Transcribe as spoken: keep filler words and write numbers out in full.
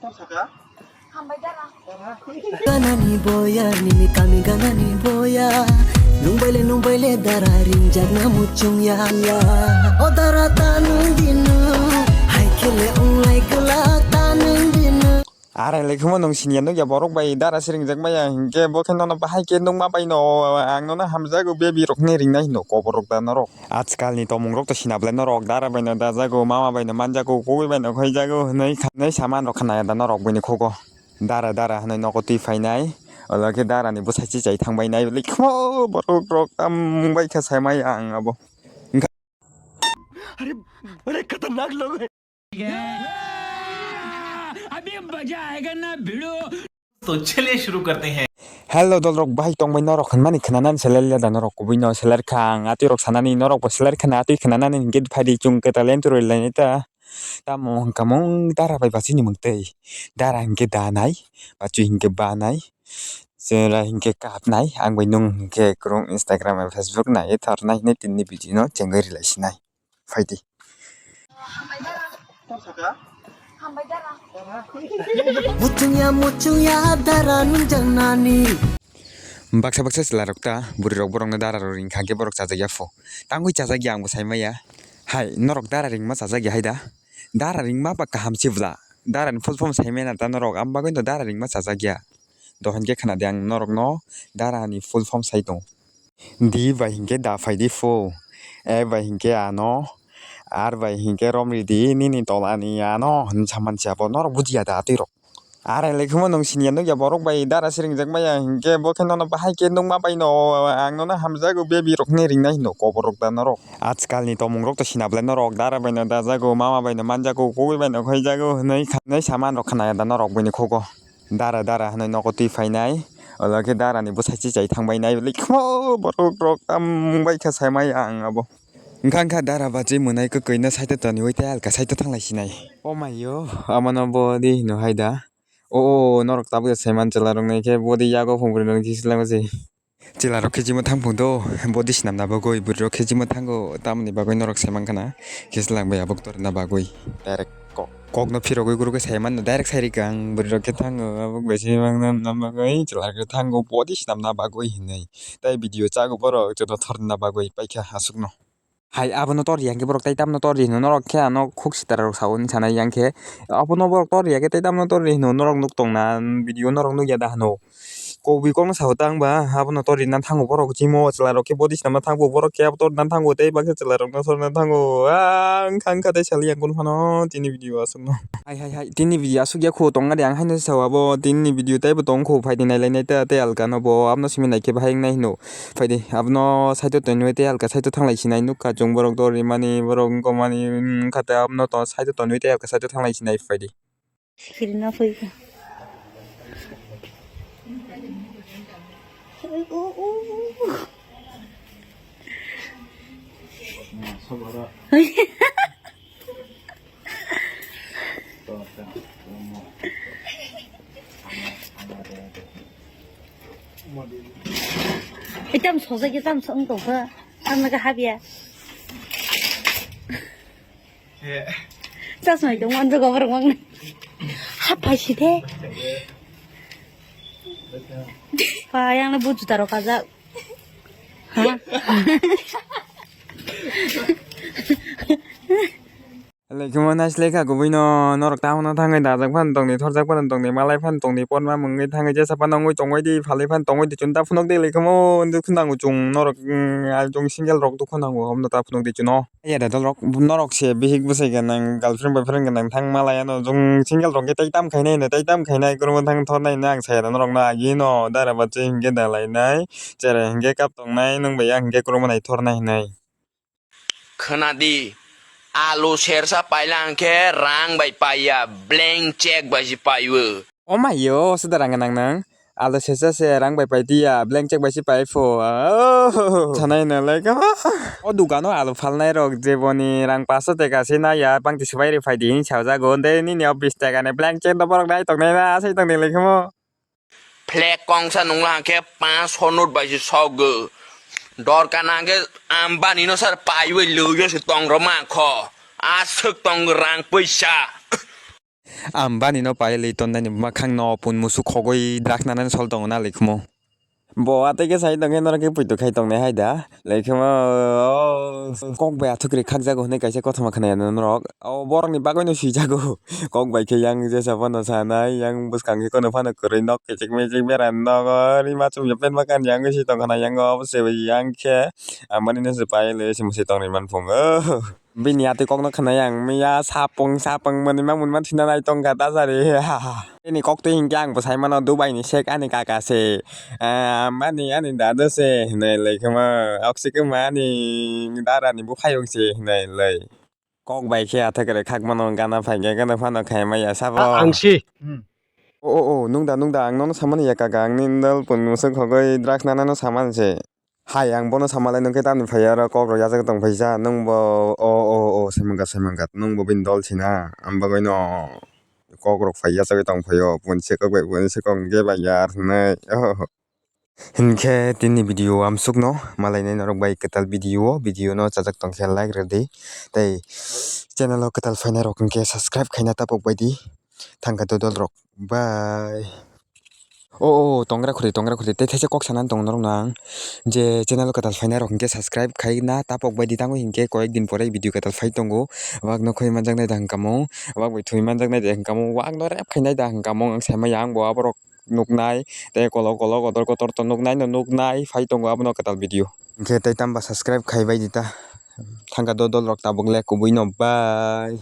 Hambai dara. Ganani boya, nini kami ganani boya. Nungbaile, nungbaile dara ringjakna muchungya. O dara ta nung dinu, hai khele unglai kwlak ta nung dinu. Are lekhumo nung sinya nukya borok bai dara siringjak maya hinkhe bo khe nono bahai khe nukma bai no ang nono hamjago baby rok hinwi ringnai hino koborok da norok. Ajkal ni tomung rok to sina belai norok dara bai no dajago, mama bai no manjago, kogwi bai no khoijago hinwi kha-, hinwi saman rok khnaya da norok buini khugo. Dara dara hinwi nogo twi phainai, olo khe dara ni bwsai chichai thangbai nai lekhumo borok rok tam wngbai kha saimai ang abo. अरे, बड़े खतरनाक लोग हैं। अभी मजा आएगा ना भिड़ो। तो चलिए शुरू करते हैं। Hello, dolrok bahai tongbai norok hinmani khnanani selai leda norok kubui no selar kha ang atwi rok sanani norok bo selar khna atwi khnanani hinkhe phaidi chwng kwtal entry lainai ta. Tamo hwnkha mung dara bai bachini mungtwi dara hinkhe danai bachu hinkhe banai chwra hinkhe kapnai ang bai nung hinkhe kwrwng Instagram bai Facebook nai thornai hinwi tini video no chengwi rilai sinai. Phaidi. Muchungya, muchungya, dara nungjaknani. Baksa baksa chwla rok ta, bwrwi rok borok no dara rok ring kha khe borok chajak ya pho. Tangwi chajak ya ang bo sai maya. Hai, norok dara ringma chajak ya hai da? Dara ringma ba kaham se bwla. Dara ni full form sai maya na ta norok, am bagwi no dara ringma chajak ya. Dohon khe khna di ang norok no dara ni full form sai tong. D bai hinkhe da phaidi pho. E bai hinkhe ano. R bai hinkhe romri di nini tola ni ano hinwi saman se abo norok bujiya da atwi rok. Are lekhumo nung sinya nukya borok bai dara siringjak maya hinkhe bo khe nono bahai khe nukma bai no ang nono hamjago baby rok hinwi ringnai hino koborok da norok. Ajkal ni tomung rok to sina belai norok dara bai no dajago, mama bai no manjago, kogwi bai no khoijago hinwi kha-, hinwi saman rok khnaya da norok buini khugo. Dara dara hinwi nogo twi phainai, olo khe dara ni bwsai chichai thangbai nai lekhumo borok rok tam wngbai kha saimai ang abo. Wngkha wngkha dara bachwi mwnai kwkwi no side o toniwi tei alka side o thanglai sinai. O mai o, amo no body hino hai da. O, o, o, norok tabuk sai man chwla rok nai khe body yago phung phung rok khe seleng se. Chwla rok khe jimo thang phung do, body swnam na bagwi bwrwi rok khe jimo thango, tamoni bagwi norok sai man khana khe seleng bai abuk torna bagwi direct kok, kok no phirogwi gurugwi sai man direct sai rikha ang bwrwi rok khe thango abuk bai sai man na bagwi chwla rok khe thango body swnam na bagwi hinwi. Tei video chago borok joto thorna bagwi paikha aswk no. Hai, abono tor yang khe borok tei tamno tor di hino norok khe ano khuk sitara rok sao hinwi sanai yang khe. Abono borok tor ya khe tei tamno tor di hino norok nuk tong na video norok nuk ya da hino. Kok bi kok no sao tang ba abono tor di na thango borok jimo chwla rok khe body swnam na thango borok khe abo tor di na thango tei baksa chwla rok no tor na thango. Ah, wngkha wngkha tei sali yang kunu phano tini video aswk no. Hai, hai, hai, tini video aswk ya kho tong ari ang haino sao abo tini video teibo tong kho phaidi nailainai ta tei alka no bo abno simi naikhe bahai wngnai hino phaidi abono side o tonwi tei alka side o thanglai sinai nukha chwng borok dol rimani borok wngkha mani wngkha tei abono side o tonwi tei alka side o thanglai sinai phaidi. Sikirina phaikha. Itam soja ke tam song tong kha, tam naga habya. Chasma itu manjo gobar mang. Hapai si de. Pa yang na buju taro kaja. Ha? Lekhumo naisleka kubui no norok tahuno thangwi dajak phano tongdi thorjak phano tongdi malai phano tongdi porma mungwi thangwi jesa phano wngwi tongwi di phalwi phano tongwi di chwng ta phunuk di lekhumo dukhu nango chwng norok mm, ah, chwng single rok dukhu nango hom no ta phunuk di chwng no. Yada dolrok norok se bihik bwsai gwnang girlfriend boyfriend gwnang thang malai ano chwng single rok khe tei tam khainai no tei tam khainai kwrwngma thang thornai no ang saya da norok no agi no dara bachai hinkhe da lainai cherai hinkhe kap tongnai nwng bai ang hinkhe kwrwngma nai thornai hinai. Khwnadi, alu sersa paila hwnkhe rang bai paiya, blank check bai se paiwi. O mai yo, suda rang nang nang. Alu sersa se rang bai pai tiya, blank check bai se pai pho. Oh. Sanai na lai ka. O dukano alu phalnai rok jeboni rang paso teka se naya, bangti swbai ri phai di hin sajago. Nde nini o bis teka ni blank check no borok nai tongnai na, asai tongni lai khamo. Flag kongsa nungla hwnkhe panch honut bai se sogwi. Dorkar na hwnkhe Ambani no sar paiwi lwio se tong rw mankho. Aswk tong rang puisa. Ambani no pailwi tonnani bwkhang no pun musuk khogwi drak nanani sol tongo na lekhumo. Bo atwi khe sai tongkhe norok khe puitu khai tongnai hai da. Lekhumo o kok bai athukri khakjago hwnwi kaisa kothoma khwnaya norok. O borokni bagwino swijago. Kok bai khe yang jesa phano sanai, yang bwskang khe kono phano kwrwi nok kichik michik bera nogo rima chumya pen bakan yang si tongkhana yang o se yang khe amani no se pailwi se musi tongri man phungo. Bini atwi kokno khwnai ang miya sapung sapung mwnwi ma mwnwi ma thwina nai tongkha tasari. Bini koktwi hinkhe ang bwsai mano Dubai ni sek ani kaka se. Ah, mani ani dada se hinwi laikhama oksi kwma ani dara ni bukhayung se hinwi lai. Kok bai khe athak kwrwi khak mano gana phaikhe gana phano khai maya sabo. A-, ang si. Hmm. O, o, o, nung da, nung da, ang nono samani ya kaka, ang ni dal pun musuk khogwi drugs nanano samani se. Hai, ang bono samalai nung khe tamni phai aro kok rok yachak tong phaisa, nung bo, o, o, o, se mangkat, se mangkat, nung bo bini dol sina, ang bagwi no kok rok phai yachagwi tong phaio, pun se kok bai, pun se kok hwnkhe bai yar hwnwi, oh. Hinkhe tini video amsukno malainai norok bai kwtal video o, video no chajak tongkhe like rwdi, tei channel o kwtal phainai rok hinkhe subscribe khaina tapok baidi thangkha dodol rok, bye. O, o, tongra khuri, tongra khuri, tei thaisa kok sanani tongo norok nang je channel o kwtal phainai rok hinkhe subscribe khaina tapok baidi tangwi hinkhe koyek din pore video kwtal phai tongo, wak no khoi manjaknai da hwnkha mo, wak bai thwi manjaknai da hwnkha mo, wak no rep khainai da hwnkha mo, ang saimaya ang bo aborok nuknai, tei kolok kolok kotor kotor to nuknai no nuknai phai tongo abono kwtal video. Hinkhe tei tamba subscribe khai bai di ta. Thangkha dodol rok tabuk le kubui no bye.